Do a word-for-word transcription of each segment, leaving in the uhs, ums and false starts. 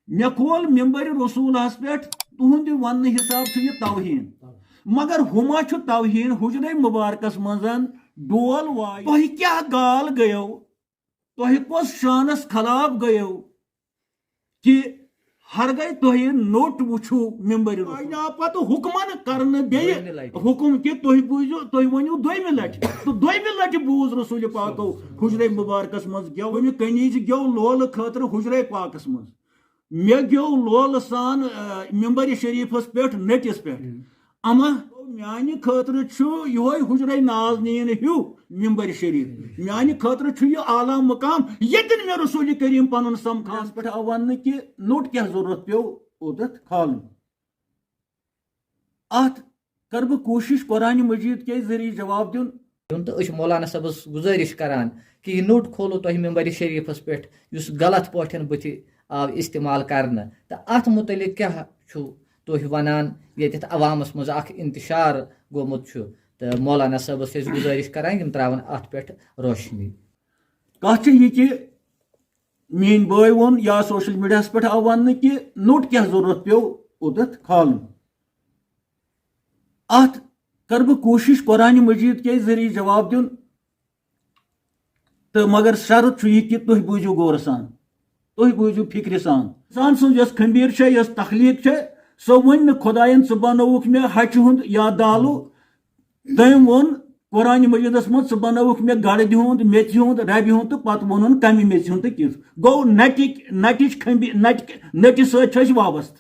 مےٚ کھول ممبر رسولس پٮ۪ٹھ، تُہُنٛد وننہٕ حساب چھُ یہِ توہین۔ مگر ہُما چھُ توہین حجرے مبارکس منٛز ڈول وایِتھ۔ تۄہہِ کیٛاہ گال گٔیو؟ تۄہہِ کۄس شانس خلاف گٔیو؟ کہِ ہرگاہ تۄہہِ نوٚٹ وٕچھِو ممبر رسول۔ آیہِ نہ پتہٕ حُکمن کرنہٕ بیٚیہِ دوٚیمہِ لٹہِ۔ حُکم کہِ تُہۍ بوٗزِو، تُہۍ ؤنِو دوٚیمہِ لٹہِ۔ تہٕ دوٚیمہِ لٹہِ بوٗز رسول پاکو حجرے مبارکس منٛز گٮ۪و، ییٚمہِ کنیز گٮ۪و لولہٕ خٲطرٕ حجرے پاکس منٛز۔ مےٚ گیو لولہٕ سان، آ، ممبر شریفس پٮ۪ٹھ، نٔٹِس پٮ۪ٹھ۔ اما میانہِ خٲطرٕ چھُ یِہوے حجرے نازنیٖن ہیوٗ ممبر شریف۔ میانہِ خٲطرٕ چھُ یہِ اعلیٰ مقام، ییٚتٮ۪ن مےٚ رسول کریم پنُن سمکھان۔ پٮ۪ٹھ آو وننہٕ کہِ نوٚٹ کیٛاہ ضروٗرت پیوٚو اوٚدَتھ کھالُن۔ اتھ کر بہٕ کوٗشش قرآن مجید کے ذریعہ جواب دیُن۔ دیُن۔ تہٕ أسۍ چھِ مولانا صٲبس گُزٲرِش کران کہِ یہِ نوٚٹ کھولو تۄہہِ ممبر شریفس پٮ۪ٹھ، یُس غلط پٲٹھۍ بٕتھِ آو استعمال کرنہٕ، تہٕ اتھ متعلق کیٛاہ چھُو تُہۍ ونان، ییٚتٮ۪تھ عوامس منٛز اکھ انتشار گوٚمُت چھُ؟ تہٕ مولانا صٲبس چھِ أسۍ گُزٲرِش کران، یِم ترٛاوَن اتھ پٮ۪ٹھ روشنی۔ کتھ چھِ یہِ کہِ میٛٲنۍ بٲے ووٚن یا سوشل میڈیاہس پٮ۪ٹھ آو وننہٕ کہِ نوٚٹ کیٛاہ ضروٗرت پیوٚو اوٚدَتھ کھالُن۔ اتھ کر بہٕ کوٗشش قرآن مجید کے ذریعہ جواب دیُن، تہٕ مگر شرط چھُ یہِ کہِ تُہۍ بوٗزِو غورٕ سان، تُہۍ بوٗزِو فکرِ سان۔ انسان سٕنٛز یۄس خمبیر چھےٚ، یۄس تخلیق چھےٚ، سۄ ؤنۍ نہٕ خۄداین، "ژٕ بنووُکھ مےٚ ہچہِ ہُنٛد یا دالو۔" تٔمۍ ووٚن قرآن مجیدس منٛز، "ژٕ بنووُکھ مےٚ گڑدِ ہُنٛد، میٚژِ ہُنٛد، ربہِ ہُنٛد"، تہٕ پتہٕ ووٚنُن کمہِ میٚژِ ہُنٛد تہٕ کیُتھ۔ گوٚو نٹِکۍ، نٹِچ خمبی-، نٹہِ، نٹہِ سۭتۍ چھِ أسۍ وابستہٕ۔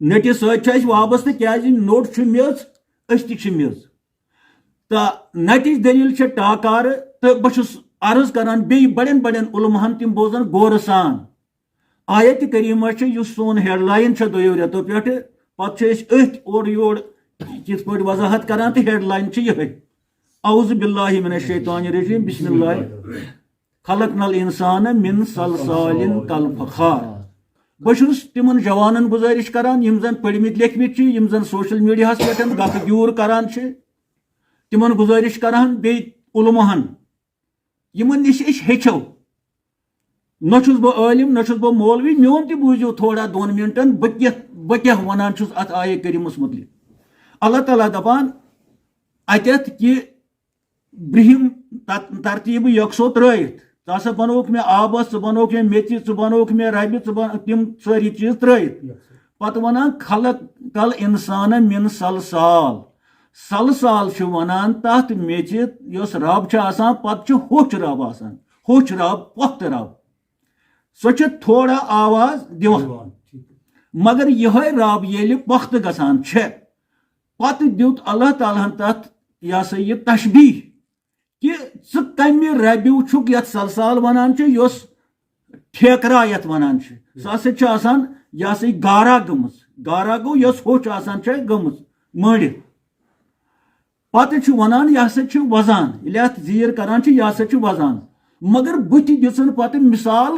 نٹِس سۭتۍ چھِ أسۍ وابستہٕ، کیازِ نوٚٹ چھُ میٚژ، أسۍ تہِ چھِ میٚژ۔ تہٕ نٹِچ دٔلیٖل چھِ ٹاکارٕ، تہٕ بہٕ چھُس عرض کران بیٚیہِ بڑٮ۪ن بڑٮ۪ن علماہن، تِم بوزن غورٕ سان۔ آیت کریمہ چھِ، یُس سون ہیڈ لائن چھِ دۄیو رٮ۪تو پٮ۪ٹھٕ، پتہٕ چھِ أسۍ أتھۍ اورٕ یورٕ یِتھ پٲٹھۍ وضاحت کران، تہٕ ہیڈ لائن چھِ یِہے، "اعوذ باللہ من الشیطان الرجیم، بسم اللہ۔" خلقنا الانسان من صلصال کالفخار۔ بہٕ چھُس تِمن جوانن گُزٲرِش کران، یِم زن پٔرمٕتۍ لیکھمٕتۍ چھِ، یِم زن سوشل میڈیاہس پٮ۪ٹھ گپہٕ گیوٗر کران چھِ، تِمن گُزٲرِش کران، بیٚیہِ علماہن، یِمن نِش أسۍ ہیٚچھو۔ نہ چھُس بہٕ عٲلِم، نہ چھُس بہٕ مولوی، میون تہِ بوٗزِو تھوڑا دۄن منٹن، بہٕ کیٛاہ، بہٕ کیٛاہ ونان چھُس اتھ آیہِ کریٖمس مُتعلق۔ اللہ تعالیٰ دپان اتٮ۪تھ کہِ برٛہِم تت-، ترتیٖبہٕ یکسو ترٲیِتھ۔ ژٕ ہسا بنووُکھ مےٚ آبس، ژٕ بنووُکھ مےٚ میٚژِ، ژٕ بنووُکھ مےٚ ربہِ، ژٕ بن-، تِم سٲری چیٖز ترٲیِتھ۔ پتہٕ ونان، "خلق کل انسان من صلصال۔" صلصال چھِ ونان تتھ میٚژِ، یۄس رب چھِ آسان، پتہٕ چھِ ہوٚچھ رب آسان۔ ہوٚچھ رب، پۄختہٕ رب۔ سۄ چھِ تھوڑا آواز دِوان۔ دِوان، ٹھیٖک۔ مگر یِہوٚے رب ییٚلہِ پۄختہٕ گژھان چھےٚ، پتہٕ دیُت اللہ تعالیٰ ہن تتھ، یہِ ہسا یہِ تشبیٖہ، کہِ ژٕ کمہِ ربیو چھُکھ یتھ صلصال ونان چھِ، یۄس ٹھیکرا یتھ ونان چھِ، سۄ ہسا چھِ آسان، یہِ ہسا یہِ گارا گٔمٕژ۔ گارا گوٚو، یۄس ہوٚچھ آسان چھےٚ گٔمٕژ مٲنڈِتھ۔ پتہٕ چھِ ونان، یہِ ہسا چھِ وزان، ییٚلہِ اتھ زیٖر کران چھِ، یہِ ہسا چھِ وزان۔ مگر بہٕ تہِ دِژٕن پتہٕ مثال،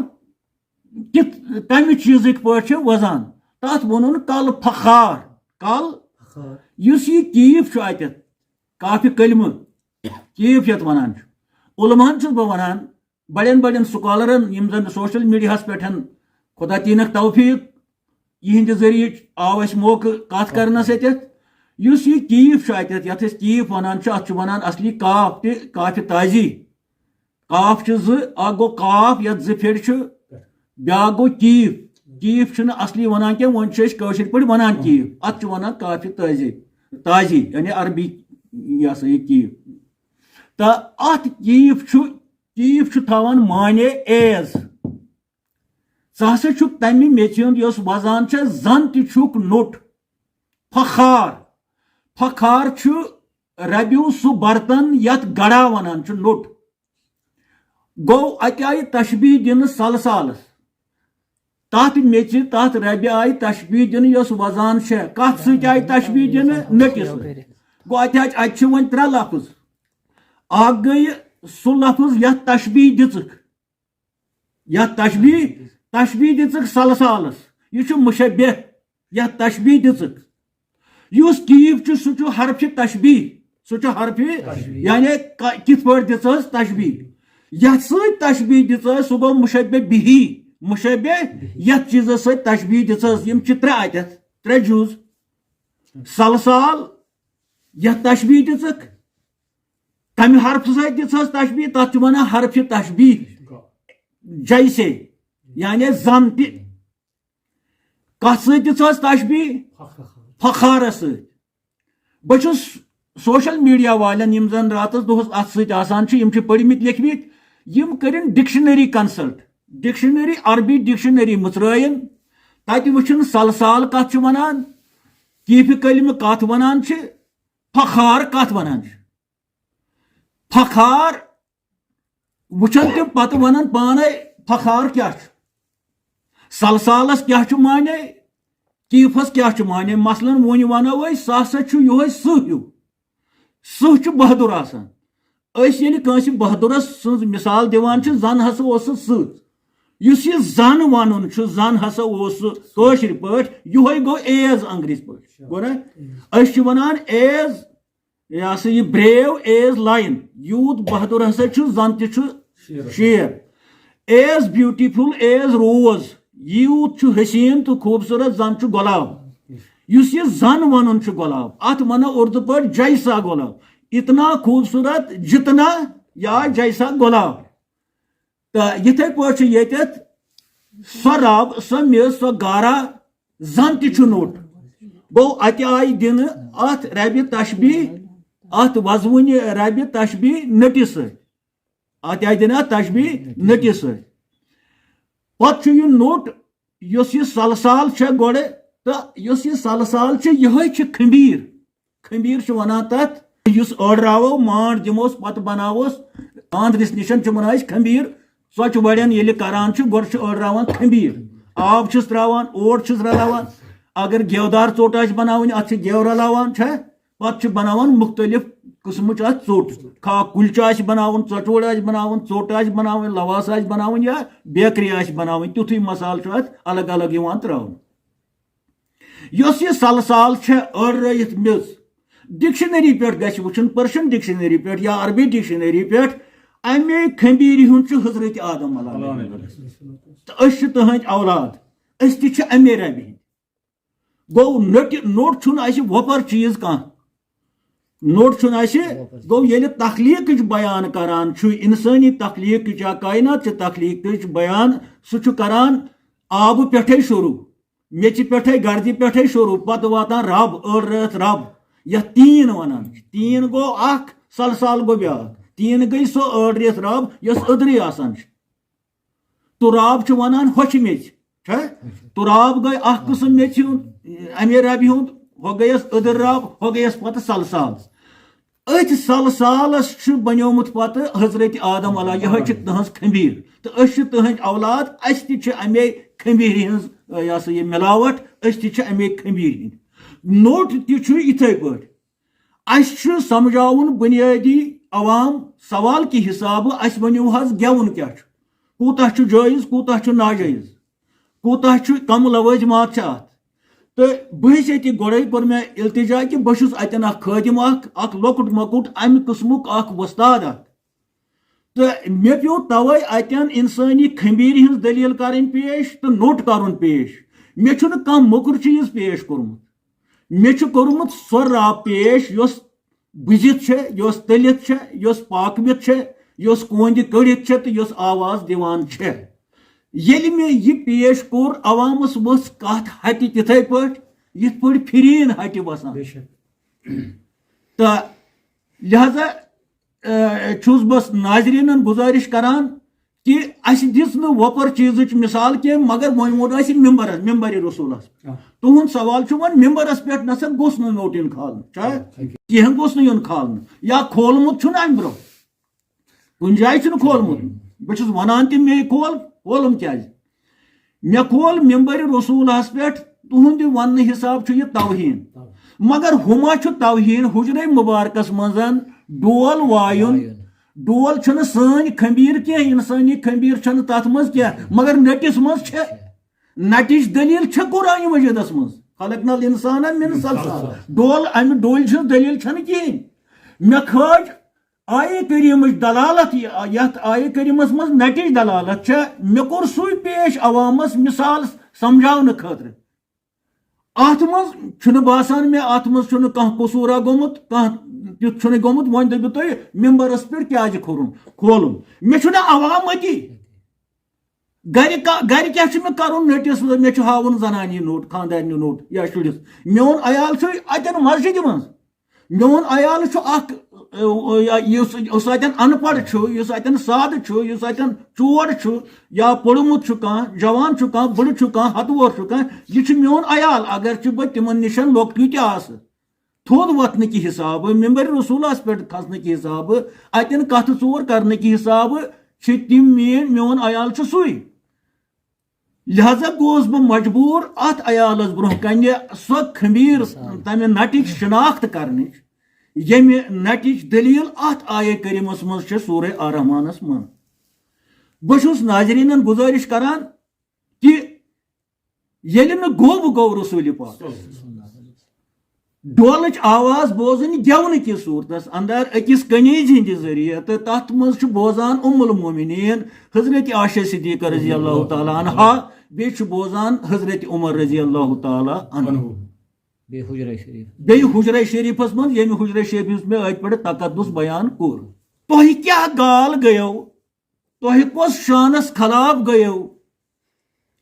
کِتھ، کمہِ چیٖزٕکۍ پٲٹھۍ چھِ وزان۔ تتھ ووٚنُن کل فخار۔ کل، یُس یہِ کیٖف چھُ اتٮ۪تھ، کافِ کلمہٕ، کیٖف یتھ ونان چھُ۔ علماہن چھُس بہٕ ونان، بڑٮ۪ن بڑٮ۪ن سکالرن، یِم زن سوشل میڈیاہس پٮ۪ٹھ خدا دینکھ توفیق، یِہنٛدِ ذٔریعہٕ آو اَسہِ موقعہٕ کتھ کرنس ییٚتٮ۪تھ۔ یُس یہِ کیٖف چھُ اتٮ۪تھ، یتھ أسۍ کیٖف ونان چھِ، اتھ چھِ ونان اصلی کاف تہِ، کافِ تازی۔ کاف چھِ زٕ، اکھ گوٚو کاف، یتھ زٕ پھیرِ چھِ، بیاکھ گوٚو کیٖف۔ کیٖف چھِنہٕ اصلی ونان کینٛہہ، وۄنۍ چھِ أسۍ کٲشِر پٲٹھۍ ونان کیٖف۔ اتھ چھِ ونان کافِ تازی، تازی، یعنی عربی، یہِ ہسا یہِ کیٖف۔ تہٕ اتھ کیٖف چھُ، کیٖف چھُ تھاوان معنی ایز۔ ژٕ ہسا چھُکھ تمہِ میٚژِ ہُنٛد یۄس وزان چھےٚ، زن تہِ چھُکھ نوٚٹ۔ فخار، فخار چھُ ربیو سُہ برتن یتھ گڑا ونان چھِ، نوٚٹ۔ گوٚو، اتہِ آیہِ تشبیہ دِنہٕ صلصالس۔ تتھ میٚژِ، تتھ ربہِ آیہِ تشبیہ دِنہٕ یۄس وزان چھےٚ۔ کتھ سۭتۍ آیہِ تشبیہ دِنہٕ؟ نٔٹِس سۭتۍ۔ گوٚو، اتہِ آیہِ، اتہِ چھِ وۄنۍ ترٛےٚ لفظ۔ اکھ گٔیہِ سُہ لفظ یتھ تشبیہ دِژٕکھ۔ یتھ تشبیہ، تشبیہ دِژٕکھ صلصالس۔ یہِ چھُ مشبہ، یتھ تشبیہ دِژٕکھ۔ یُس کیٖف چھُ، سُہ چھُ حرفِ تشبیہ۔ سُہ چھُ حرفِ، تشبیہ۔ یعنی ک-، کِتھ پٲٹھۍ دِژٕس تشبیہ؟ یتھ سۭتۍ تشبیہ دِژٕس، سُہ گوٚو مشبہ بِہی۔ مشبہ، یتھ چیزس سۭتۍ تشبیہ دِژس، یِم چھِ ترٛےٚ اتٮ۪تھ، ترٛےٚ جُز۔ سلسال، یتھ تشبیہ دِژکھ، کمہِ حرفہٕ سۭتۍ دِژس تشبیہ؟ تتھ چھِ ونان حرفِ تشبیہ۔ جیسے، یعنی زن تہِ۔ کتھ سۭتۍ دِژس تشبیہ؟ فخارس سۭتۍ۔ بہٕ چھُس سوشل میڈیا والٮ۪ن، یِم زن راتس دۄہس اتھ سۭتۍ آسان چھِ، یِم چھِ پٔرمٕتۍ لیکھمٕتۍ، یِم کٔرِن ڈکشنری کنسلٹ، ڈکشنری، عربی ڈکشنری مٕژرٲیِن، تتہِ وٕچھِن سلسال کتھ چھِ ونان، کیفِ کلمہٕ کتھ ونان چھِ، فخار کتھ ونان چھِ۔ فخار وٕچھن تِم، پتہٕ ونن پانے فخار کیٛاہ چھُ، سلسالس کیٛاہ چھُ معنی، کیفس کیٛاہ چھُ معنی۔ مثلاً وۄنۍ ونو أسۍ، سُہ ہسا چھُ یِہوٚے سٕہہ ہیوٗ۔ سٕہہ چھُ بہادُر آسان۔ أسۍ ییٚلہِ کٲنٛسہِ بہادُرس سٕنٛز مثال دِوان چھِ، زن ہسا اوس سُہ سٕہہ۔ یُس یہِ زن ونُن چھُ، زن ہسا اوس سُہ کٲشِر پٲٹھۍ، یِہوٚے گوٚو ایز انگریزی پٲٹھۍ۔ گوٚو نا؟ أسۍ چھِ ونان ایز، یہِ ہسا یہِ brave as lion، یوٗت بہادُر ہسا چھُ، زن تہِ چھُ شیر۔ As beautiful as rose، یوٗت چھُ حسیٖن تہٕ خوٗبصوٗرت زن چھُ گۄلاب۔ یُس یہِ زن ونُن چھُ گۄلاب، اتھ ونو اردو پٲٹھۍ جیسا گۄلاب، اتنا خوٗبصوٗرت جتنا یا جیسا گۄلاب۔ تہٕ یِتھے پٲٹھۍ چھُ ییٚتٮ۪تھ سۄ رب، سۄ میٚژ، سۄ گارا، زن تہِ چھُ نوٚٹ۔ گوٚو، اتہِ آیہِ دِنہٕ اتھ ربِ تشبیہ، اتھ وزوٕنہِ ربِ تشبیہ نٔٹِس سۭتۍ۔ اتہِ آیہِ دِنہٕ اتھ تشبیہ نٔٹِس سۭتۍ۔ پتہٕ چھُ یہِ نوٚٹ، یۄس یہِ سلسال چھےٚ گۄڈٕ، تہٕ یۄس یہِ سلسال چھِ، یِہوٚے چھِ کھمبیٖر۔ کھمبیٖر چھِ وَنان تَتھ، یُس أڑراوو، مانٛڈ دِموس، پَتہٕ بَناووس، کانٛدرِس نِش چھِ وَنان أسۍ کھمبیٖر۔ ژۄچہِ وَڑٮ۪ن ییٚلہِ کَران چھِ، گۄڈٕ چھِ أڑراوان کھمبیٖر، آب چھِس ترٛاوان، اوٹ چھِس رَلاوان۔ اگر گٮ۪ودار ژوٚٹ آسہِ بَناوٕنۍ، اَتھ چھِ گٮ۪و رَلاوان، چھا؟ پَتہٕ چھِ بَناوان مُختٔلِف قٕسمٕچ اَتھ ژوٚٹ۔ کھا کُلچہِ آسہِ بَناوُن، ژۄچہِ ووٚڑ آسہِ بَناوُن، ژوٚٹ آسہِ بَناوٕنۍ، لَواس آسہِ بَناوٕنۍ یا بیکری آسہِ بَناوٕنۍ، تیُتھُے مصالہٕ چھُ اَتھ الگ الگ یِوان ترٛاونہٕ۔ یۄس یہِ سلسال چھےٚ أڑرٲیِتھ میٚژ، ڈکشنری پٮ۪ٹھ گژھِ وٕچھُن، پرشن ڈکشنری پٮ۪ٹھ یا عربی ڈکشنری پٮ۪ٹھ، اَمے کھمبیٖرِ ہُنٛد چھُ حضرت آدم علیہ۔ تہٕ أسۍ چھِ تٕہٕنٛدۍ اولاد، أسۍ تہِ چھِ اَمے ربہِ ہٕنٛدۍ۔ گوٚو، نوٚٹہِ، نوٚٹ چھُنہٕ اَسہِ وۄپَر چیٖز کانٛہہ۔ نوٚٹ چھُنہٕ اَسہِ، گوٚو، ییٚلہِ تخلیٖقٕچ بیان کران چھُ، اِنسٲنی تخلیٖقٕچ یا کائنات چہِ تخلیٖقٕچ بیان، سُہ چھُ کران آبہٕ پٮ۪ٹھَے شروٗع۔ میٚژِ پٮ۪ٹھَے، گردِ پٮ۪ٹھَے شروٗع، پتہٕ واتان رب، أڑرٲیِتھ رب، یَتھ تیٖن وَنان چھِ۔ تیٖن گوٚو اَکھ، سلسال گوٚو بیٛاکھ۔ تیٖن گٔے سۄ أڑرٲیِتھ رب، یۄس أدرٕے آسان چھِ۔ تُراب چھِ وَنان ہۄچھِ میٚژِ۔ چھا؟ تُراب گٔے اَکھ قٕسٕم میٚژِ ہُنٛد، اَمے ربہِ ہُنٛد، ہۄ گٔیَس أدٕر رب، ہۄ گٔیَس پتہٕ سلسال۔ أتھۍ سلسالس چھُ بنیومُت پتہٕ حضرت آدم علیہ، یِہوٚے چھِ تٕہٕنٛز کھمبیٖر۔ تہٕ أسۍ چھِ تٕہٕنٛدۍ اولاد، اَسہِ تہِ چھِ اَمے کھمبیٖرِ ہٕنٛز، یہِ ہسا یہِ مِلاوَٹھ، أسۍ تہِ چھِ اَمے کھمبیٖرِ ہٕنٛدۍ۔ نوٚٹ تہِ چھُ یِتھَے پٲٹھۍ۔ اَسہِ چھُ سمجھاوُن بُنیٲدی عوام سوال کہِ حسابہٕ، اَسہِ ؤنِو حظ گٮ۪وُن کیٛاہ چھُ؟ کوٗتاہ چھُ جٲیِز، کوٗتاہ چھُ ناجٲیِز؟ کوٗتاہ چھُ، کم لوٲزمات چھِ اَتھ؟ تہٕ بہٕ حظ ییٚتہِ گۄڈَے کوٚر مےٚ التجا کہِ بہٕ چھُس اَتٮ۪ن اَکھ خٲدِم اَکھ، اَکھ لۄکُٹ مۄکُٹ اَمہِ قٕسمُک اَکھ وۄستاد اَکھ۔ تہٕ مےٚ پیوٚو تَوَے اَتٮ۪ن اِنسٲنی کھمبیٖرِ ہٕنٛز دٔلیٖل کَرٕنۍ پیش تہٕ نوٚٹ کَرُن پیش۔ مےٚ چھُنہٕ کانٛہہ موٚکُر چیٖز پیش کوٚرمُت۔ مےٚ چھُ کوٚرمُت سۄ رب پیش، یۄس بُزِتھ چھےٚ، یۄس تٔلِتھ چھےٚ، یۄس پاکوِتھ چھےٚ، یۄس کوندِ کٔڑِتھ چھےٚ تہٕ یۄس آواز دِوان چھےٚ۔ ییٚلہِ مےٚ یہِ پیش کوٚر، عوامس ؤژھ کتھ ہٹہِ تِتھے پٲٹھۍ، یِتھ پٲٹھۍ پھرین ہٹہِ وسان۔ بے شک۔ تہٕ لہذا، اہ، چھُس بس ناظرینن گزارش کران کہِ اسہِ دِژ نہٕ وۄپر چیزٕچ مثال کینٛہہ، مگر وۄنۍ ووٚن اسہِ ممبرس، ممبرِ رسولس۔ آ۔ تُہُنٛد سوال چھُ وۄنۍ ممبرس پٮ۪ٹھ نسا گوٚژھ نہٕ نوٚٹ یُن کھالنہٕ، چھا؟ آ۔ کینٛہہ گوٚژھ نہٕ یُن کھالنہٕ، یا کھولمُت چھُنہٕ امہِ برونٛہہ؟ کُنہِ جایہِ چھُنہٕ کھولمُت۔ بہٕ چھُس وَنان تہِ، مے کھول، کھولُم کیٛازِ؟ مےٚ کھول ممبرِ رسولس پٮ۪ٹھ، تُہُنٛدِ وننہٕ حساب چھُ یہِ توہین۔ مگر ہُما چھُ توہین حجرے مبارکس منٛز ڈول وایُن۔ وایُن۔ ڈول چھُنہٕ سٲنۍ کھمبیٖر کینٛہہ، اِنسٲنی کھمبیٖر چھَنہٕ تَتھ منٛز کینٛہہ، مگر نٔٹِس منٛز چھےٚ۔ نٹِچ دٔلیٖل چھےٚ قرآنِ مجیدس منٛز، "خلقنا الانسان من صلصال۔" ڈول، امہِ ڈولۍ چھِنہٕ دٔلیٖل چھَنہٕ کِہیٖنۍ۔ مےٚ کھٲج آیہِ کریٖمٕچ دلالت، یہِ، یتھ آیہِ کریٖمس منٛز نٹِچ دلالت چھےٚ، مےٚ کوٚر سُے پیش عوامس مثال سمجھاونہٕ خٲطرٕ۔ اتھ منٛز چھُنہٕ باسان مےٚ، اتھ منٛز چھُنہٕ کانٛہہ قصوٗرا گوٚمُت، کانٛہہ تیُتھ چھُنہٕ گوٚمُت۔ وۄنۍ دٔپِو تُہۍ، ممبرس پٮ۪ٹھ کیازِ کھوٚرُن، کھولُن؟ مےٚ چھُنہٕ عوام أتی۔ گرِ کا-، گرِ کیٛاہ چھُ مےٚ کرُن نٔٹِس؟ مےٚ چھُ ہاوُن زنانہِ ہُنٛد نوٚٹ، خانٛدارنہِ نوٚٹ یا شُرِس۔ میون عیال چھُ اتٮ۪ن مسجدِ منٛز۔ میون عیال چھُ اکھ، اے، یا یُس، یُس اتٮ۪ن ان پڑھ چھُ، یُس اتٮ۪ن سادٕ چھُ، یُس اتٮ۪ن چور چھُ، یا پوٚرمُت چھُ کانٛہہ، جوان چھُ کانٛہہ، بُڑٕ چھُ کانٛہہ، ہتہٕ وُہر چھُ کانٛہہ، یہِ چھُ میون عیال۔ اگرچہِ بہٕ تِمن نِش لۄکٹُے تہِ آسہٕ، تھوٚد وۄتھنہٕ کہِ حسابہٕ، ممبر رسولس پٮ۪ٹھ کھسنہٕ کہِ حسابہٕ، اتٮ۪ن کتھٕ ژور کرنہٕ کہِ حسابہٕ چھِ تِم میٲنۍ، میون عیال چھُ سُے۔ لہذا گوس بہٕ مجبوٗر اتھ عیالس برونٛہہ کنہِ سۄ خمیر، تمہِ نٹٕچ شناخت کرنٕچ، ییٚمہِ نٹٕچ دٔلیٖل اتھ آیہِ کریٖمس منٛز چھِ سورہ الرحمانس منٛز۔ بہٕ چھُس ناظریٖنن گُزٲرِش کران کہِ ییٚلہِ نہٕ گوٚو بہٕ گوٚو رسول پاک، ڈولٕچ آواز بوزٕنۍ گٮ۪ونہٕ کِس صوٗرتس اندر أکِس کنیز ہٕنٛدِ ذٔریعہٕ، تہٕ تتھ منٛز چھُ بوزان ام المومنین حضرت عائشہ صدیقہ رضی اللہ تعالیٰ عنہا، بیٚیہِ چھُ بوزان حضرت عمر رضی اللہ تعالیٰ عنہ۔ بیٚیہِ حجرہ شریٖف۔ بیٚیہِ حجرہ شریٖفس منٛز، ییٚمہِ حجرہ شریٖفس منٛز مےٚ أتھۍ پٮ۪ٹھ تقدس بیان کوٚر۔ تۄہہِ کیٛاہ گال گٔیو؟ تۄہہِ کۄس شانس خلاف گٔیو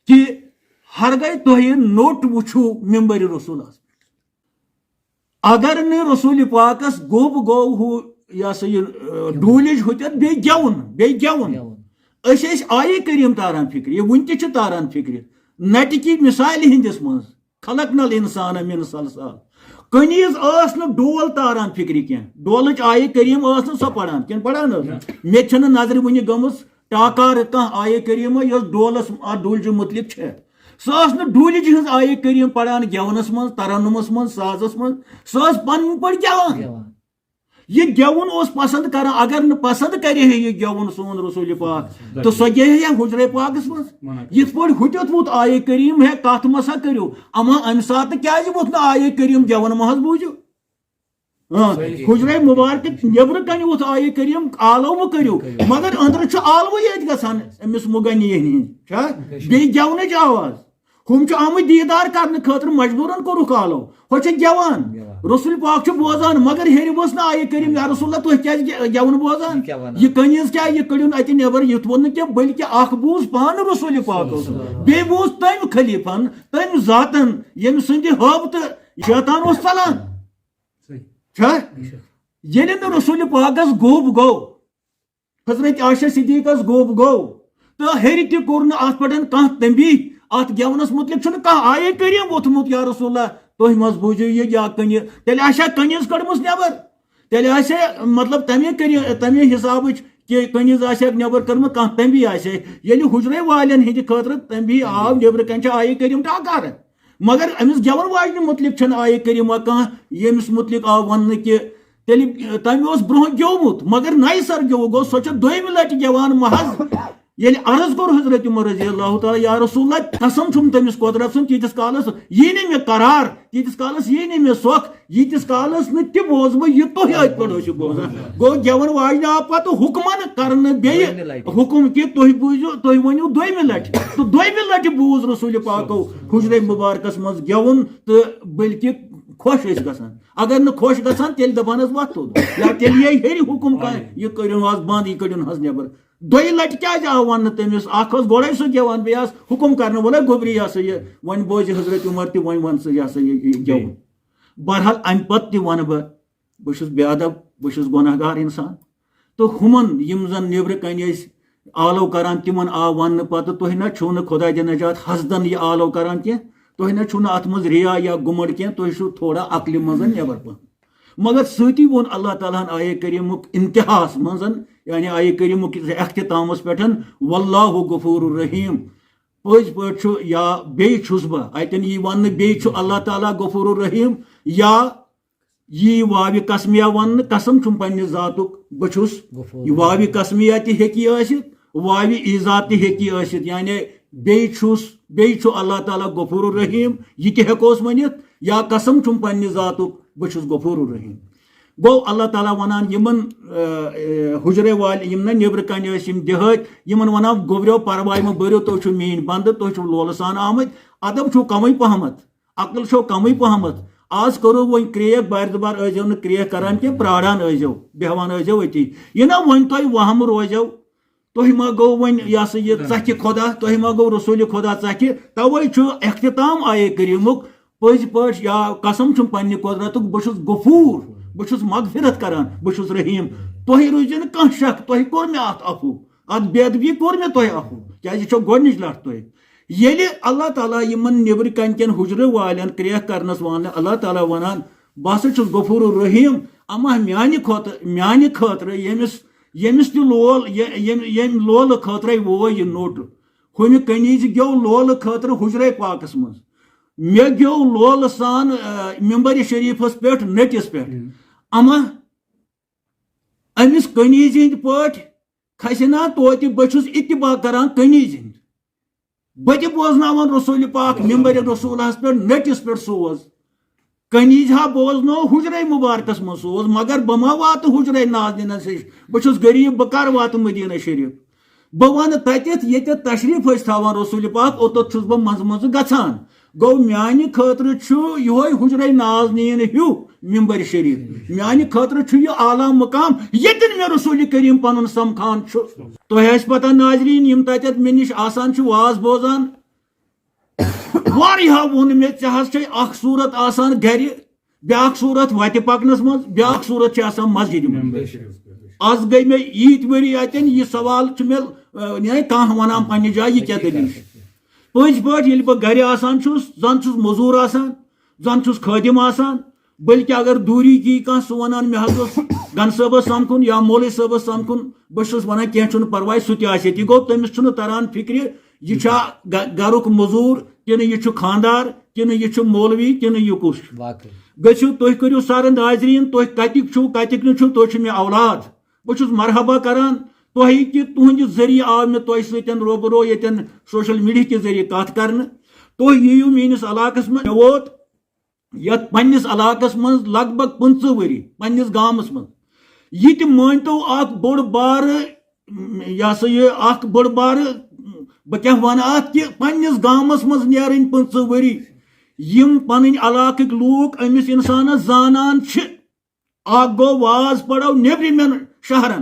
کہِ ہرگاہ تۄہہِ نوٚٹ وٕچھِو ممبر رسولس پٮ۪ٹھ؟ اگر نہٕ رسول پاکس گوٚب گوٚو ہُہ، یہِ ہسا یہِ، اَ، ڈوٗلِج ہُتٮ۪تھ، بیٚیہِ گٮ۪وُن، بیٚیہِ گٮ۪وُن۔ گٮ۪وُن۔ أسۍ ٲسۍ آیہِ کریم تاران فکرِ، یہِ وُنہِ تہِ چھِ تاران فکرِ۔ نٹہِ کہِ مثالہِ ہٕنٛدِس منٛز، خلقنا الانسان من صلصال۔ کنیز ٲس نہٕ ڈول تاران فکرِ کینٛہہ، ڈولٕچ آیہِ کریم ٲس نہٕ سۄ پران، کِنہٕ پران ٲس؟ نہ۔ مےٚ چھنہٕ نظرِ وُنہِ گٔمٕژ ٹاکارٕ کانٛہہ آیہِ کریمہ یۄس ڈولس، اتھ ڈولجہِ متعلق چھےٚ۔ سۄ ٲس نہٕ ڈولجہِ ہٕنٛز آیہِ کریم پران گٮ۪ونس منٛز، ترنمس منٛز، سازس منٛز۔ سۄ ٲس پنٕنۍ پٲٹھۍ گٮ۪وان۔ گٮ۪وان۔ یہِ گٮ۪وُن اوس پسند کران، اگر نہٕ پسند کرِ ہے یہِ گٮ۪وُن سون رسول پاک، تہٕ سۄ گیہِ ہے حجرے پاکس منٛز۔ منع۔ یِتھ پٲٹھۍ ہُتیُتھ ووت آیہِ کریم ہے، کتھ مہ سا کٔرِو۔ اما امہِ ساتہٕ کیازِ ووت نہٕ آیہِ کریم گٮ۪وُن مہ حظ بوٗزِو؟ آ، صحیح۔ حجرے مبارکہٕ نیبرٕ کنہِ ووت آیہِ کریم، آلو مہ کٔرِو۔ کٔرِو۔ مگر أنٛدرٕ چھُ آلوٕے ییٚتہِ گژھان أمِس مغنی ہٕنٛدِ، چھا؟ بے شک۔ بیٚیہِ گٮ۪ونٕچ آواز۔ ہُم چھِ آمٕتۍ دیٖدار کرنہٕ خٲطرٕ، مجبوٗرن کوٚرُکھ آلو۔ ہۄ چھِ گٮ۪وان۔ گٮ۪وان۔ رسول پاک چھُ بوزان، مگر ہیٚرِ ؤژھ نہٕ آیہِ کریم، یا رسول اللہ، تُہۍ کیازِ گے-، گٮ۪وُن بوزان؟ یہِ کیٛاہ وَنان؟ یہِ کنیز کیٛاہ، یہِ کٔڑِو نہٕ اَتہِ نٮ۪بر، یُتھ ووٚن نہٕ کینٛہہ، بلکہِ اکھ بوٗز پانہٕ رسول پاکو۔ صلی اللہ۔ بیٚیہِ بوٗز تٔمۍ خلیفن، تٔمۍ ذاتن، ییٚمہِ سٕنٛدِ ہٲبتہٕ شیطان اوس ژلان۔ صحیح۔ چھا؟ بے شک۔ ییٚلہِ نہٕ رسول پاکس گوٚب گوٚو، حضرت عائشہ صدیقس گوٚب گوٚو، تہٕ ہیٚرِ تہِ کوٚر نہٕ اتھ پٮ۪ٹھ کانٛہہ تنبیہ۔ اتھ گٮ۪ونس متعلق چھُنہٕ کانٛہہ آیے کریم ووٚتھمُت، یا رسول اللہ، تُہۍ مہ حظ بوٗزِو یہِ یا کنہِ۔ تیٚلہِ آسہِ ہا کنیز کٔڑمٕژ نٮ۪بر۔ تیٚلہِ آسہِ ہے، مطلب، تمے کٔرِ-، تمے حسابٕچ کہ کنیز آسہِ ہا نٮ۪بر کٔرمٕژ، کانٛہہ تنبیہ آسہِ ہے۔ ییٚلہِ حجرے والٮ۪ن ہٕنٛدِ خٲطرٕ تنبیہ آو، نٮ۪برٕ کنہِ چھِ آیے کریم ٹاکارٕ۔ مگر أمِس گٮ۪وَن واجنہِ متعلق چھَنہٕ آیہِ کریمہ کانٛہہ، ییٚمِس متعلق آو وننہٕ کہِ تیٚلہِ، تَمہِ اوس برونٛہہ گیومُت، مگر نَیہِ سَر گیوٚو، گوٚو سۄ چھےٚ دوٚیمہِ لَٹہِ گٮ۪وان محض۔ ییٚلہِ عرض کوٚر حضرت عمر رضی اللہ تعالیٰ، یا رسول اللہ، قسم چھُم تٔمِس قۄدرت سُنٛد، تیٖتِس کالَس یی نہٕ مےٚ قرار، تیٖتِس کالَس یی نہٕ مےٚ سۄکھ، ییٖتِس کالَس نہٕ تہِ بوزٕ بہٕ یہِ تُہۍ أتھۍ پٮ۪ٹھ ٲسِو بوزان۔ گوٚو گٮ۪وَن واجنہِ آو پَتہٕ حُکمَن کرنہٕ بیٚیہِ دوٚیمہِ لَٹہِ۔ حُکم کہِ تُہۍ بوٗزِو، تُہۍ ؤنِو دوٚیمہِ لَٹہِ۔ تہٕ دوٚیمہِ لَٹہِ بوٗز رسول پاکو حجرے مبارکس منٛز گٮ۪وُن تہٕ بلکہِ خۄش ٲسۍ گژھان۔ اگر نہٕ خۄش گژھان، تیٚلہِ دَپان ٲسۍ، "وۄتھ توٚت"۔ یا تیٚلہِ یی ہیٚرِ حُکُم کانٛہہ، "یہِ کٔرِو حظ بنٛد، یہِ کٔڑِو حظ نٮ۪بر"۔ دۄیہِ لَٹہِ کیٛازِ آو وَننہٕ تٔمِس؟ اَکھ اوس گۄڈَے سُہ گٮ۪وان، بیٚیہِ آس حُکُم کرنہٕ وولے گوٚبری، یہِ ہسا یہِ، وۄنۍ بوزِ حضرت عمر تہِ، وۄنۍ وَن ژٕ، یہِ ہسا یہِ، یہِ گٮ۪وُن۔ بہرحال، اَمہِ پَتہٕ تہِ وَنہٕ بہٕ، بہٕ چھُس بے ادب، بہٕ چھُس گۄناہ گار اِنسان۔ تہٕ ہُمَن، یِم زَن نیٚبرٕ کَنہِ ٲسۍ آلو کران، تِمَن آو وَننہٕ پَتہٕ، "تُہۍ نہ چھِو نہٕ خدا دِ نجات حسدَن یہِ آلو کران کینٛہہ، تُہۍ نہ چھِو نہٕ اَتھ منٛز ریا یا گُمَنڈ کینٛہہ، تُہۍ چھِو تھوڑا عقلہِ منٛز نٮ۪بر پَہَن۔" مگر سۭتی ووٚن اللہ تعالیٰ ہَن آیے کریٖمُک انتہاہَس منٛز، یعنی آیے کریٖمُک اختتامَس پٮ۪ٹھ، "واللہ غفور الرحیم"۔ پٔزۍ پٲٹھۍ چھُ، یا بیٚیہِ چھُس بہٕ، اَتٮ۪ن یی وَننہٕ، بیٚیہِ چھُ اللہ تعالیٰ غفور الرحیم، یا یی واوِ قسمیہ وننہٕ، قسم چھُم پننہِ ذاتُک، بہٕ چھُس۔ غفور۔ یہِ واوِ قسمیہ تہِ ہیٚکہِ یہِ ٲسِتھ، واوِ ایٖزا تہِ ہیٚکہِ یہِ ٲسِتھ، یعنی بیٚیہِ چھُس، بیٚیہِ چھُ اللہ تعالیٰ غفور الرحیم، یہِ تہِ ہیٚکوس ؤنِتھ، یا قسم چھُم پننہِ ذاتُک، بہٕ چھُس غفور الرحیم۔ گوٚو اللہ تعالیٰ ونان یِمن، آ، آ، حجرے والٮ۪ن، یِم نہ نیبرٕ کنہِ ٲسۍ، یِم دِہٲتۍ، یِمن ونان، گوٚبریو، پرواے مہ بٔرِو، تُہۍ چھِو میٲنۍ بندٕ، تُہۍ چھِو لولہٕ سان آمٕتۍ، ادب چھُو کمٕے پہمتھ، عقل چھو کمٕے پہمتھ۔ آز کرو وۄنۍ کرٛیک، بارِ دُبار ٲسۍزیو نہٕ کرٛیک کران کینٛہہ، پراران ٲسۍزیو، بیہوان ٲسۍزیو أتی۔ یہِ نہ وۄنۍ تۄہہِ وہمہٕ روزیو، تۄہہِ ما گوٚو وۄنۍ، یہِ ہسا یہِ، ژکھِ خۄدا، تۄہہِ ما گوٚو رسول خۄدا ژکھِ؟ توے چھُ اختتام آیے کریمُک پٔزۍ پٲٹھۍ، یا قسم چھُم پننہِ قۄدرتُک، بہٕ چھُس غفور، بہٕ چھُس مغفرت کران، بہٕ چھُس رحیم۔ تۄہہِ روٗزِ نہٕ کانٛہہ شک، تۄہہِ کوٚر مےٚ اتھ عفو، اتھ بے ادبی کوٚر مےٚ تۄہہِ عفو، کیازِ یہِ چھو گۄڈنِچ لٹھ تۄہہِ۔ ییٚلہِ اللہ تعالیٰ یِمن نیبرٕ کنہِ کٮ۪ن حجرٕ والٮ۪ن کرٛیک کرنس وانہٕ اللہ تعالیٰ ونان، بہٕ ہسا چھُس غفور الرحیم، اما میانہِ کھۄتہٕ، میانہِ خٲطرٕ ییٚمِس، ییٚمِس تہِ لول، یہِ-، ییٚمہِ، ییٚمہِ لولہٕ خٲطرَے ووے یہِ نوٚٹ، ہُمہِ کنیزِ گیو لولہٕ خٲطرٕ حجرے پاکس منٛز، مےٚ گیو لولہٕ سان، آ، ممبر شریفس پٮ۪ٹھ، نٔٹِس پٮ۪ٹھ۔ اما أمِس کنیزِ ہٕنٛدۍ پٲٹھۍ کھسہِ نا توتہِ، بہٕ چھُس اتباع کران کنیزِ ہٕنٛدۍ۔ بہٕ تہِ بوزناوان رسول پاک ممبر رسولس پٮ۪ٹھ، نٔٹِس پٮ۪ٹھ سوز۔ کنیز ہا بوزنو حجرے مبارکس منٛز سوز، مگر بہٕ ما واتہٕ حجرے نازنینس نِش؟ بہٕ چھُس غریب، بہٕ کر واتہٕ مدینہ شریف؟ بہٕ ونہٕ تتٮ۪تھ، ییٚتٮ۪تھ تشریف ٲسۍ تھاوان رسول پاک، اوٚتتھ چھُس بہٕ منٛزٕ منٛزٕ گژھان۔ گوٚو، میانہِ خٲطرٕ چھُ یِہوے حجرے نازنین ہیوٗ ممبر شریف۔ میانہِ خٲطرٕ چھُ یہِ اعلیٰ مقام، ییٚتٮ۪ن مےٚ رسول کریم پنُن سمکھان چھُ۔ تۄہہِ آسہِ پتہ ناظرین، یِم تتٮ۪تھ مےٚ نِش آسان چھِ واز بوزان، واریاہو ووٚن مےٚ، ژےٚ حظ چھے اکھ صورت آسان گرِ، بیاکھ صورت وتہِ پکنس منٛز، بیاکھ صورت چھِ آسان مسجدِ منٛز۔ از گٔے مےٚ ییٖتۍ ؤری اتٮ۪ن، یہِ سوال چھُ مےٚ، آ، یعنی کانٛہہ ونان پننہِ جایہِ، یہِ کیٛاہ دٔلیٖل چھِ؟ پٔزۍ پٲٹھۍ ییٚلہِ بہٕ گرِ آسان چھُس، زن چھُس مٔزوٗر آسان، زن چھُس خٲدِم آسان، بلکہِ اگر دوٗری یی کانٛہہ، سُہ ونان، مےٚ حظ اوس گن صٲبس سمکھُن یا مولوی صٲبس سمکھُن، بہٕ چھُس ونان، کینٛہہ چھُنہٕ پرواے، سُہ تہِ آسہِ ییٚتی۔ گوٚو، تٔمِس چھُنہٕ تران فکرِ، یہِ چھا گ-، گرُک مٔزوٗر کِنہٕ یہِ چھُ خانٛدار کِنہٕ یہِ چھُ مولوی کِنہٕ یہِ کُس چھُ؟ واقعی۔ گٔژھِو، تُہۍ کٔرِو سر ناظریٖن، تُہۍ کتِکۍ چھِو، کتِکۍ نہٕ چھِو، تُہۍ چھِو مےٚ اولاد۔ بہٕ چھُس مرحبا کران تۄہہِ کہِ تُہنٛدِ ذٔریعہٕ آو مےٚ تۄہہِ سۭتۍ روبرو ییٚتٮ۪ن سوشل میڈیا کہِ ذٔریعہٕ کتھ کرنہٕ۔ تُہۍ یِیِو میٲنِس علاقس منٛز، مےٚ ووت یتھ پننِس علاقس منٛز لگ بگ پٕنٛژٕہ ؤری، پننِس گامس منٛز۔ یہِ تہِ مٲنۍتو اکھ بوٚڑ بارٕ، یہِ ہسا یہِ اکھ بوٚڑ بارٕ، بہٕ کیٛاہ ونہٕ اتھ، کہِ پننِس گامس منٛز نیرٕنۍ پٕنٛژٕہ ؤری، یِم پنٕنۍ علاقٕکۍ لوٗکھ أمِس انسانس زانان چھِ۔ اکھ گوٚو واز پڑو نیبرِمٮ۪ن شہرن،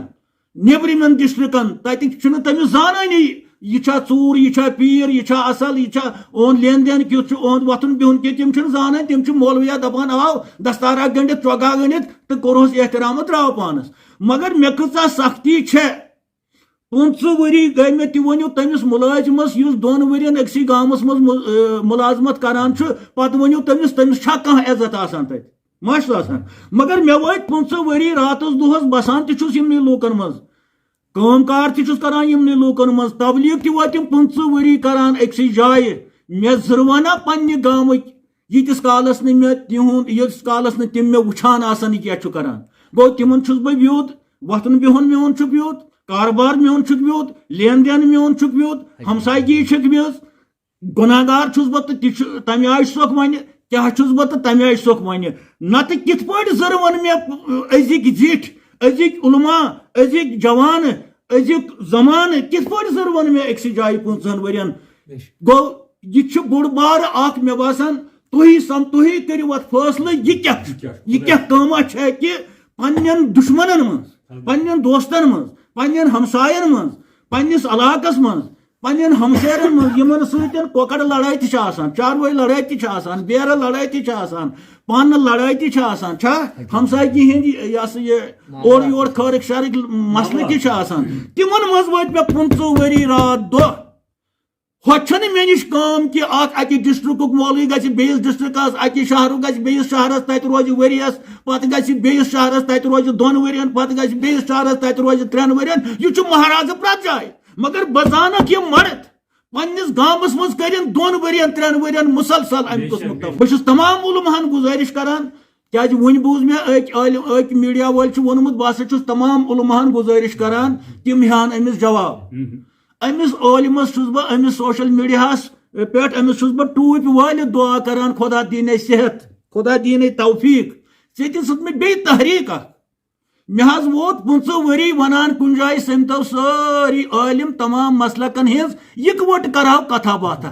نیبرِمٮ۪ن ڈسٹرکن، تتہِ چھُنہٕ تٔمِس زانٲنی، یہِ چھا ژوٗر، یہِ چھا پیٖر، یہِ چھا اصل، یہِ چھا، اُہُنٛد لین دین کیُتھ چھُ، اُہُنٛد وۄتھُن بِہُن کیُتھ، تِم چھِنہٕ زانان۔ تِم چھِ مولویا دپان، آو دستارا گٔنڈِتھ، چۄگا گٔنڈِتھ تہٕ کوٚرہوس احترام تہٕ درٛاو پانس۔ مگر مےٚ کۭژاہ سختی چھےٚ، پٕنٛژٕہ ؤری گٔے مےٚ، تہِ ؤنِو تٔمِس مُلٲزِمس، یُس دۄن ؤرین أکسٕے گامس منٛز مُل-، ٲ، مُلازمت کران چھُ، پتہٕ ؤنِو تٔمِس، تٔمِس چھا کانٛہہ عزت آسان تتہِ؟ ما چھُس آسان۔ مگر مےٚ وٲتۍ پٕنٛژٕہ ؤری راتس دۄہس بسان تہِ چھُس یِمنٕے لوٗکن منٛز، کٲم کار تہِ چھُس کران یِمنٕے لوٗکن منٛز، تبلیغ تہِ وٲتۍ یِم پٕنٛژٕہ ؤری کران أکسٕے جایہِ۔ مےٚ زٕروا نا پننہِ گامٕکۍ، ییٖتِس کالس نہٕ مےٚ تِہُنٛد، ییٖتِس کالس نہٕ تِم مےٚ وٕچھان آسن، یہِ کیٛاہ چھُ کران۔ گوٚو، تِمن چھُس بہٕ ویوٚد، وۄتھُن بِہُن میون چھُکھ ویوٚد، کاربار میون چھُکھ ویوٚد، لین دین میون چھُکھ ویوٚد، ہمسایگی چھِکھ ویٔژ، گۄناہ گار چھُس بہٕ تہٕ تہِ چھُ، تَمہِ آیہِ چھُسکھ وَنہِ، کیٛاہ چھُس بہٕ تہٕ تَمہِ آیہِ چھُسکھ وَنہِ۔ نَتہٕ کِتھ پٲٹھۍ زٔر وَن مےٚ أزِکۍ زِٹھۍ، أزِکۍ علماء، أزِکۍ جوان، أزیُک زمانہٕ کِتھ پٲٹھۍ زٔر وَن مےٚ أکسٕے جایہِ پٕنٛژٕہَن ؤرِین؟ گوٚو، یہِ چھُ بوٚڑ بارٕ اکھ، مےٚ باسان، تُہی سم-، تُہی کٔرِو اَتھ فٲصلہٕ، یہِ کیٛاہ چھُ؟ یہِ کیٛاہ چھُ؟ یہِ کیٛاہ کٲمہ چھےٚ کہِ پننٮ۪ن دُشمنن منٛز، پننٮ۪ن دوستن منٛز، پننٮ۪ن ہمساین منٛز، پننِس علاقس منٛز، پننٮ۪ن ہمشیرن منٛز، یِمن سۭتۍ کۄکر لڑٲے تہِ چھِ آسان، چاروٲے لڑٲے تہِ چھِ آسان، بیرٕ لڑٲے تہِ چھِ آسان، پانہٕ لڑٲے تہِ چھِ آسان، چھا؟ ہمسایگی ہٕنٛدۍ، یہِ ہسا یہِ، اورٕ یورٕ خٲرٕکھ شرٕکۍ مسلہٕ تہِ چھِ آسان۔ تِمن منٛز وٲتۍ مےٚ پٕنٛژٕہ ؤری راتھ دۄہ۔ ہۄتہِ چھنہٕ مےٚ نِش کٲم کہِ اکھ اکہِ ڈسٹرکُک مولوی گژھِ بیٚیِس ڈسٹرکس، اکہِ شہرُک گژھِ بیٚیِس شہرس، تتہِ روزِ ؤریس، پتہٕ گژھِ بیٚیِس شہرس، تتہِ روزِ دۄن ؤرین، پتہٕ گژھِ بیٚیِس شہرس، تتہِ روزِ ترٛٮ۪ن ؤرین۔ یہِ چھُ مہرازٕ پرٛٮ۪تھ جایہِ۔ مگر بہٕ زانکھ یہِ مرد پننِس گامس منٛز کٔرِن دۄن ؤرین، ترٛٮ۪ن ؤرین مسلسل امہِ قٕسمُک تبلیغ۔ بہٕ چھُس تمام علماہن گُزٲرِش کران، کیازِ وُنہِ بوٗز مےٚ أکۍ عٲلم، أکۍ میڈیا وٲلۍ چھِ ووٚنمُت، بہٕ ہسا چھُس تمام علماہن گُزٲرِش کران، تِم ہیٚہن أمِس جواب۔ أمِس عٲلمس چھُس بہٕ أمِس سوشل میڈیاہس پٮ۪ٹھ، أمِس چھُس بہٕ ٹوٗپۍ وٲلِتھ دُعا کران، خدا دِیِن صحت، خدا دِیِن توفیق۔ ژےٚ تہِ سُہ مےٚ بیٚیہِ تحریٖک اکھ۔ مےٚ حظ ووت پٕنٛژٕہ ؤری ونان کُنہِ جایہِ سٔمتو سٲری عٲلِم تمام مسلکن ہٕنٛز، یِکوَٹہٕ کرہاو کتھا باتھا۔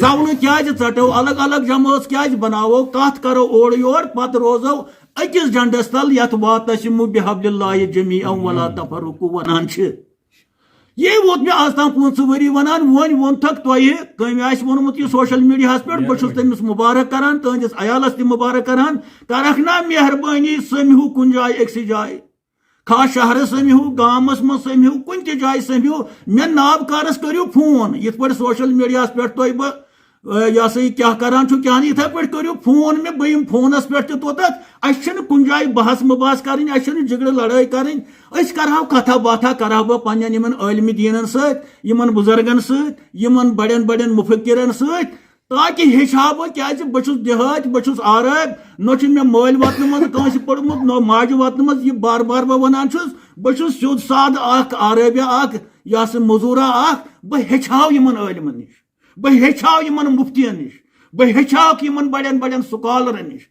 زونہٕ کیازِ ژٹو، الگ الگ جمٲژ کیازِ بناوو، کتھ کرو اورٕ یور، پتہٕ روزو أکِس جنڈس تل یتھ واعتصموا بحبل اللہ جمیعا ولا تفرقوا ونان چھِ۔ یے ووت مےٚ آز تام پٕنٛژٕہ ؤری ونان، وۄنۍ ووٚن تھکھ تۄہہِ، کٔمۍ آسہِ ووٚنمُت یہِ سوشل میڈیاہس پٮ۪ٹھ، بہٕ چھُس تٔمِس مبارک کران، تُہنٛدِس عیالس تہِ مبارک کران، کرکھ نا مہربٲنی سٔمِہو کُنہِ جایہِ أکسٕے جایہِ۔ خاص شہرس سٔمِہو، گامس منٛز سٔمِہو، کُنہِ تہِ جایہِ سٔمِہو، مےٚ نابکارس کٔرِو فون، یِتھ پٲٹھۍ سوشل میڈیاہس پٮ۪ٹھ تۄہہِ بہٕ، اے، یہِ ہسا یہِ کیٛاہ کران چھُ، کیٛاہ نہٕ، یِتھے پٲٹھۍ کٔرِو فون مےٚ، بہٕ یِمہٕ فونس پٮ۪ٹھ تہِ توٚتتھ۔ اسہِ چھِنہٕ کُنہِ جایہِ بحث مبحث کرٕنۍ، اسہِ چھِنہٕ جھگڑٕ لڑٲے کرٕنۍ، أسۍ کرہاو کتھا باتھا کرہاو بہٕ پننٮ۪ن یِمن عٲلمِ دیٖنن سۭتۍ، یِمن بُزرگن سۭتۍ، یِمن بڑٮ۪ن بڑٮ۪ن مُفکرن سۭتۍ، تاکہِ ہیٚچھ ہا بہٕ، کیازِ بہٕ چھُس دِہٲتۍ، بہٕ چھُس آرٲبۍ، نہ چھُ مےٚ مٲلۍ وطنہٕ منٛز کٲنٛسہِ پوٚرمُت، نہ ماجہِ وطنہٕ منٛز۔ یہِ بار بار بہٕ ونان چھُس، بہٕ چھُس سیوٚد سادٕ اکھ عرٲبیا اکھ، یہِ ہسا موٚزوٗرا اکھ۔ بہٕ ہیٚچھِ ہاو یِمن عٲلمن نِش، بہٕ ہیٚچھِ ہاو یِمن مُفتین نِش، بہٕ ہیٚچھِ ہاوکھ یِمن بڑٮ۪ن بڑٮ۪ن سکالرن نِش۔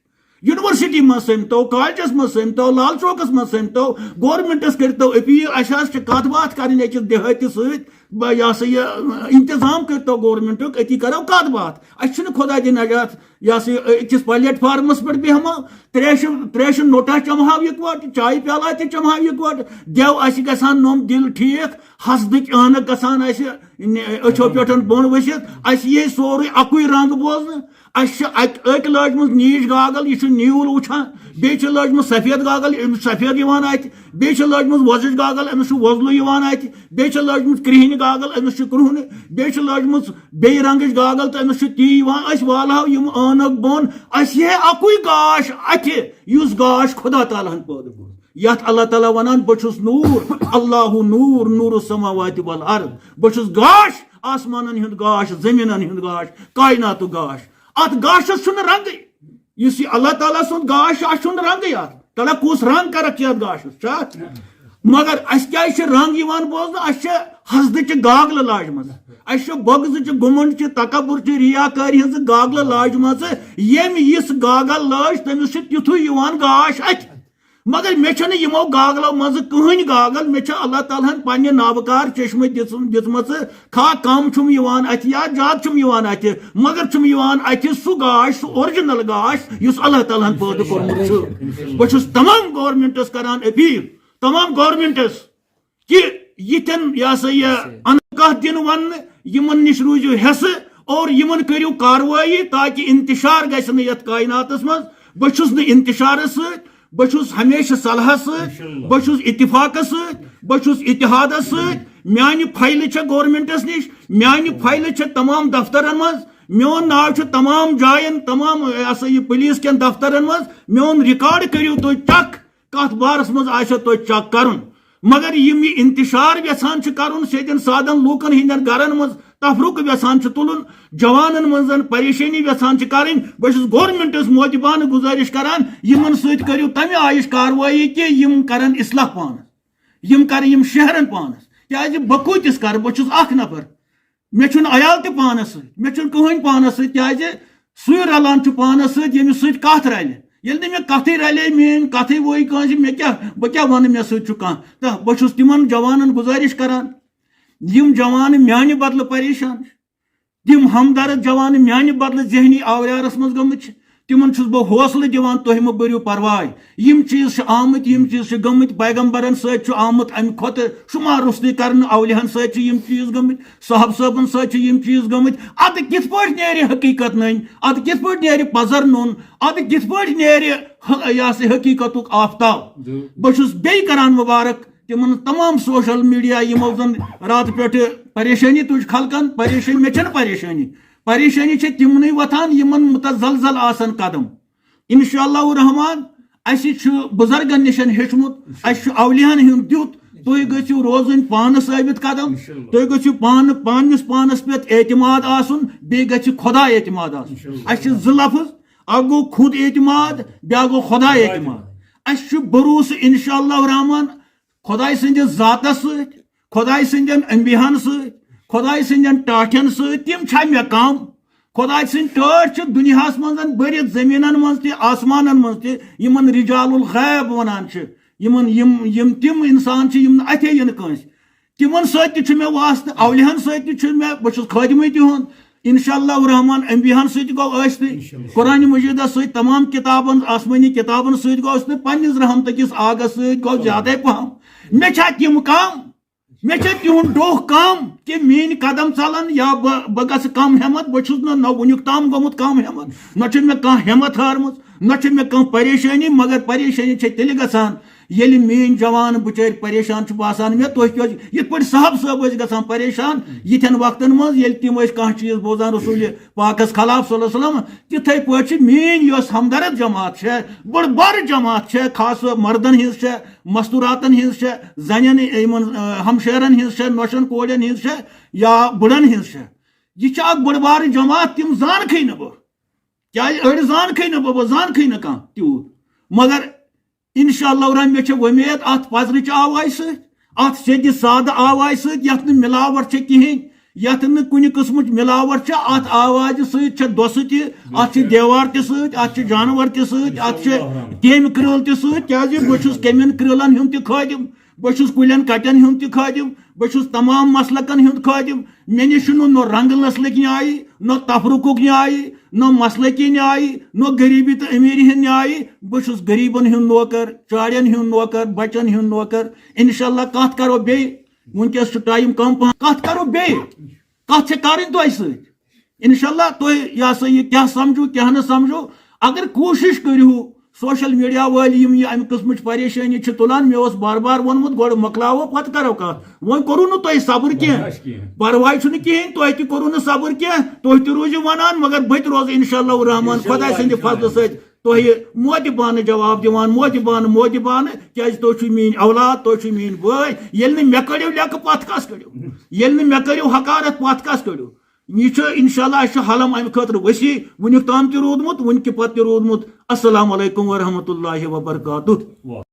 یونیورسٹی منٛز سٔمتو، کالجس منٛز سٔمتو، لال چوکس منٛز سٔمتو، گورنمنٹس کٔرتو اپیل، اسہِ حظ چھِ کتھ باتھ کرٕنۍ أکِس دِہٲتِس سۭتۍ، بہ-، یہِ ہسا یہِ، انتظام کٔرتو گورنمنٹُک، أتی کرو کتھ باتھ۔ اسہِ چھُنہٕ خدا دِ نجات، یہِ ہسا یہِ، أکِس پلیٹ فارمس پٮ۪ٹھ بیہمو، تریشہِ، تریشہِ نوٚٹا چمہاو یِکوٹہٕ، چایہِ پیالہ تہِ چمہاو یِکوٹہٕ، دیو اسہِ گژھان نوٚم دِل ٹھیٖک، حسدٕکۍ عٲنکھ گژھان اسہِ نِ-، أچھو پٮ۪ٹھ بۄن ؤسِتھ، اسہِ یی سورُے اکُے رنگ بوزنہٕ۔ اسہِ چھِ اکہِ، أکۍ لٲجمٕژ نیٖج گاگل، یہِ چھُ نیوٗل وٕچھان، بیٚیہِ چھِ لٲجمٕژ سفید گاگل، أمِس چھُ سفید یِوان اتھِ، بیٚیہِ چھِ لٲجمٕژ وۄزٕج گاگل، أمِس چھُ وۄزلُے یِوان اتھِ، بیٚیہِ چھِ لٲجمٕژ کرٛہِنۍ گاگل، أمِس چھُ کرٛہُنہٕ، بیٚیہِ چھِ لٲجمٕژ بیٚیہِ رنگٕچ گاگل تہٕ أمِس چھُ تی یِوان۔ أسۍ والہاو یِم عٲنکھ بۄن، اسہِ ہے اکُے گاش اتھِ، یُس گاش خدا تعالیٰ ہن پٲدٕ کوٚر، یتھ اللہ تعالیٰ ونان، بہٕ چھُس نور، اللہ نور، نور السماوات والارض، بہٕ چھُس گاش، آسمانن ہُنٛد گاش، زٔمیٖنن ہُنٛد گاش، کائناتُک گاش۔ اتھ گاشس چھُنہٕ رنگٕے۔ یُس یہِ اللہ تعالیٰ سُنٛد گاش چھُ، اتھ چھُنہٕ رنگٕے۔ اتھ تڑا کُس رنگ کرکھ چھِ اتھ گاشس؟ چھا؟ مگر اسہِ کیازِ چھِ رنگ یِوان بوزنہٕ؟ اسہِ چھِ حسدٕچہِ گاگلہٕ لاجمژٕ، اسہِ چھِ بغضٕچہِ، گُمنڈچہِ، تکبرچہِ، ریاکٲری ہٕنٛزٕ گاگلہٕ لاجمژٕ۔ ییٚمۍ یِژھ گاگل لٲج، تٔمِس چھُ تیُتھُے یِوان گاش اتھِ۔ مگر مےٚ چھنہٕ یِمو گاگلو منٛزٕ کٕہٕنۍ گاگل، مےٚ چھِ اللہ تعالیٰ ہن پننہِ نابکار چشمہٕ دِژ-، دِژمژٕ۔ کھا کم چھُم یِوان اتھِ یا زیادٕ چھُم یِوان اتھِ، مگر چھُم یِوان اتھِ سُہ گاش، سُہ اوریجنل گاش، یُس اللہ تعالیٰ ہن پٲدٕ کوٚرمُت چھُ۔ بہٕ چھُس تمام گورنمنٹس کران اپیل، تمام گورنمنٹس، کہ یِتھٮ۪ن، یہِ ہسا یہِ، انکاہ دِن وننہٕ، یِمن نِش روٗزِو ہٮ۪سہٕ اور یِمن کٔرِو کاروٲیی، تاکہِ انتشار گژھِ نہٕ یتھ کائناتس منٛز۔ بہٕ چھُس نہٕ انتشارس سۭتۍ، بہٕ چھُس ہمیشہِ صلحس سۭتۍ، بہٕ چھُس اتفاقس سۭتۍ، بہٕ چھُس اتحادس سۭتۍ۔ میانہِ فایلہٕ چھےٚ گورنمنٹس نِش، میانہِ فایلہٕ چھےٚ تمام دفترن منٛز، میون ناو چھُ تمام جاین، تمام، یہِ ہسا یہِ، پولیس کٮ۪ن دفترن منٛز۔ میون ریکارڈ کٔرِو تُہۍ چیک، کتھ بارس منٛز آسیو تۄہہِ چیک کرُن۔ مگر یِم یہِ انتشار یژھان چھِ کرُن، سیدٮ۪ن سادن لوٗکن ہٕنٛدٮ۪ن گرن منٛز تفرقہٕ یژھان چھِ تُلُن، جوانن منٛز زن پریشٲنی یژھان چھِ کرٕنۍ، بہٕ چھُس گورنمنٹس مودبانہٕ گُزٲرِش کران، یِمن سۭتۍ کٔرِو تمہِ آیِچ کاروٲیی کہِ یِم کرن اصلاح پانس، یِم کرن، یِم شہرن پانس۔ کیازِ بہٕ کۭتِس کرٕ؟ بہٕ چھُس اکھ نفر، مےٚ چھُنہٕ عیال تہِ پانس سۭتۍ، مےٚ چھُنہٕ کٕہٕنۍ پانس سۭتۍ، کیازِ سُے رلان چھُ پانس سۭتۍ، ییٚمِس سۭتۍ کتھ رلہِ۔ ییٚلہِ نہٕ مےٚ کتھٕے رلے، میٲنۍ کتھٕے ووٚے کٲنٛسہِ، مےٚ کیٛاہ، بہٕ کیٛاہ ونہٕ مےٚ سۭتۍ چھُ کانٛہہ؟ تہٕ بہٕ چھُس تِمن جوانن گُزٲرِش کران، یِم جوان میانہِ بدلہٕ پریشان چھِ، تِم ہمدرد جوان میانہِ بدلہٕ ذہنی آوریارس منٛز گٔمٕتۍ چھِ، تِمن چھُس بہٕ حوصلہٕ دِوان، تُہۍ مہٕ بٔرِو پرواے۔ یِم چیٖز چھِ آمٕتۍ، یِم چیٖز چھِ گٔمٕتۍ، پیغمبرن سۭتۍ چھُ آمُت امہِ کھۄتہٕ شُمار رُسنٕے کرنہٕ، اولیاہن سۭتۍ چھِ یِم چیٖز گٔمٕتۍ، صحابہٕ صٲبن سۭتۍ چھِ یِم چیٖز گٔمٕتۍ۔ ادٕ کِتھ پٲٹھۍ نیرِ حقیٖقت نٔنۍ؟ ادٕ کِتھ پٲٹھۍ نیرِ پزر نوٚن؟ ادٕ کِتھ پٲٹھۍ نیرِ حق-، یہِ ہسا حقیٖقتُک آفتاب؟ بہٕ چھُس بیٚیہِ کران مبارک تِمن تمام سوشل میڈیا یِمو زن راتہٕ پٮ۪ٹھٕ پریشٲنی تُج خلقن۔ پریشٲنی، مےٚ چھنہٕ پریشٲنی، پریشٲنی چھِ تِمنٕے وۄتھان یِمن متزلزل آسن قدم۔ انشاءاللہ الرحمن، اسہِ چھُ بزرگن نِش ہیوٚچھمُت، اسہِ چھُ اولیاہن ہُنٛد دیُت، تُہۍ گٔژھِو روزٕنۍ پانہٕ ثٲبت قدم، تُہۍ گٔژھِو پانہٕ پننِس پانس پٮ۪ٹھ اعتماد آسُن، بیٚیہِ گژھِ خدا اعتماد آسُن۔ اسہِ چھِ زٕ لفظ، اکھ گوٚو خود اعتماد، بیٛاکھ گوٚو خدا اعتماد۔ اسہِ چھُ بھروسہٕ انشاءاللہ الرحمن خداے سٕنٛدِس ذاتس سۭتۍ، خداے سٕنٛدٮ۪ن انبیاہن سۭتۍ، خداے سٕنٛدٮ۪ن ٹاٹھٮ۪ن سۭتۍ، تِم چھا مےٚ کم؟ خۄداے سٕنٛدۍ ٹٲٹھۍ چھِ دُنیاہَس منٛز بٔرِتھ، زٔمیٖنَن منٛز تہِ، آسمانَن منٛز تہِ، یِمَن رِجال الغیب وَنان چھِ، یِمَن یِم یِم تِم اِنسان چھِ، یِم نہٕ اَتھے یِن کٲنٛسہِ۔ تِمَن سۭتۍ تہِ چھُ مےٚ واسطہٕ، اولیاہَن سۭتۍ تہِ چھُ مےٚ، بہٕ چھُس خٲدمٕے تِہُنٛد۔ انشاء اللہ الرحمن، انبیاہَن سۭتۍ تہِ گوٚو ٲسۍتٕے، قرآن مجیدَس سۭتۍ، تمام کِتابَن، آسمٲنی کِتابَن سۭتۍ گوٚو ٲسۍتٕے، پنٛنِس رحمتہٕ کِس آگَس سۭتۍ گوٚو زیادَے پَہَم۔ مےٚ چھا تِم کَم؟ مےٚ چھا تِہُنٛد ڈوٚکھ کم کہِ میٛٲنۍ قدم ژلن یا بہٕ بہٕ گژھٕ کم ہٮ۪متھ؟ بہٕ چھُس نہٕ نہ وُنیُک تام گوٚمُت کم ہٮ۪متھ، نہ چھِ مےٚ کانٛہہ ہٮ۪متھ ہٲرمٕژ، نہ چھِ مےٚ کانٛہہ پریشٲنی، مگر پریشٲنی چھےٚ تیٚلہِ گژھان، ییٚلہِ میٛٲنۍ جوان بِچٲرۍ پریشان چھِ باسان مےٚ، تُہۍ کیٛازِ، یِتھ پٲٹھۍ صاحب صٲب ٲسۍ گژھان پریشان یِتھٮ۪ن وقتن منٛز، ییٚلہِ تِم ٲسۍ کانٛہہ چیٖز بوزان رسول پاکس خلاف صلی اللہ علیہ وسلم، تِتھے پٲٹھۍ چھِ میٛٲنۍ یۄس ہمدرد جماعت چھےٚ، بٔڑ بار جماعت چھےٚ، خاص مردن ہٕنٛز چھےٚ، مستوراتن ہٕنٛز چھےٚ، زنٮ۪ن، یِمن، آ، ہمشیرن ہٕنٛز چھےٚ، نۄشن کورٮ۪ن ہٕنٛز چھےٚ یا بٕڑن ہٕنٛز چھےٚ۔ یہِ چھِ اکھ بٔڑ بارٕ جماعت، تِم زانکھٕے نہٕ بہٕ۔ کیٛازِ أڑۍ زانکھٕے نہٕ بہٕ، بہٕ زانکھٕے نہٕ کانٛہہ تیوٗت۔ مگر انشاء اللہ الرحمن، مےٚ چھےٚ وۄمید اتھ پزرٕچہِ آوازِ سۭتۍ، اتھ سیٚدِ سادٕ آوازِ سۭتۍ، یتھ نہٕ ملاوٹ چھےٚ کِہیٖنۍ، یتھ نہٕ کُنہِ قٕسمٕچ ملاوٹ چھےٚ، اتھ آوازِ سۭتۍ چھےٚ دۄسہٕ تہِ، اتھ چھِ دیوار تہِ سۭتۍ، اتھ چھِ جانور تہِ سۭتۍ، اتھ چھِ کیمۍ کرٛٲل تہِ سۭتۍ، کیازِ بہٕ چھُس کیمٮ۪ن کرٛٲلن ہُنٛد تہِ خٲدِم، بہٕ چھُس کُلٮ۪ن کٹٮ۪ن ہُنٛد تہِ خٲدِم، بہٕ چھُس تمام مسلکن ہُنٛد خٲدِم۔ مےٚ نِش چھُنہٕ نہ رنٛگہٕ نسلٕکۍ نیایی، نہ تفرقُک نیایی، نہ مسلکی نیایی، نہ غریبی تہٕ امیری ہُنٛد نیایی۔ بہٕ چھُس غریبن ہُنٛد نوکر، چاڑٮ۪ن ہُنٛد نوکر، بچن ہُنٛد نوکر۔ انشاءاللہ کتھ کرو بیٚیہِ، وٕنکیٚس چھُ ٹایم کم پہم، کتھ کرو بیٚیہِ، کتھ چھِ کرٕنۍ تۄہہِ سۭتۍ۔ انشاءاللہ تُہۍ، یہِ ہسا یہِ کیٛاہ سمجھو، کیٛاہ نہٕ سمجھو، اگر کوٗشش کٔرِو، سوشل میڈیا وٲلۍ یِم یہِ امہِ قٕسمٕچ پریشٲنی چھِ تُلان، مےٚ اوس بار بار ووٚنمُت، گۄڈٕ مۄکلاوو، پتہٕ کرو کتھ۔ وۄنۍ کوٚروٕ نہٕ تۄہہِ صبر کینٛہہ۔ برداش کینٛہہ۔ پرواے چھُنہٕ کِہیٖنۍ، تۄہہِ تہِ کوٚروٕ نہٕ صبر کینٛہہ، تُہۍ تہِ روٗزِو ونان، مگر بہٕ تہِ روزٕ انشاءاللہ الرحمن انشاءاللہ، خۄداے سٕنٛدِ انشاءاللہ۔ فضلہٕ سۭتۍ تۄہہِ مودِبانہٕ جواب دِوان، مودِبانہٕ، مودِبانہٕ، کیٛازِ تُہۍ چھِو میٛٲنۍ اولاد، تُہۍ چھِو میٛٲنۍ بٲے۔ ییٚلہِ نہٕ مےٚ کٔڑِو لیٚکہٕ، پتہٕ کس کٔڑِو؟ ییٚلہِ نہٕ مےٚ کٔرِو حقارت، پتہٕ کس کٔڑِو؟ یہِ چھُ انشاءاللہ، اَسہِ چھُ حلم اَمہِ خٲطرٕ وسیع، وٕنیُک تام تہِ روٗدمُت، وٕنہِ کہِ پتہٕ تہِ روٗدمُت۔ السلام علیکم ورحمۃ اللہ وبرکاتہ۔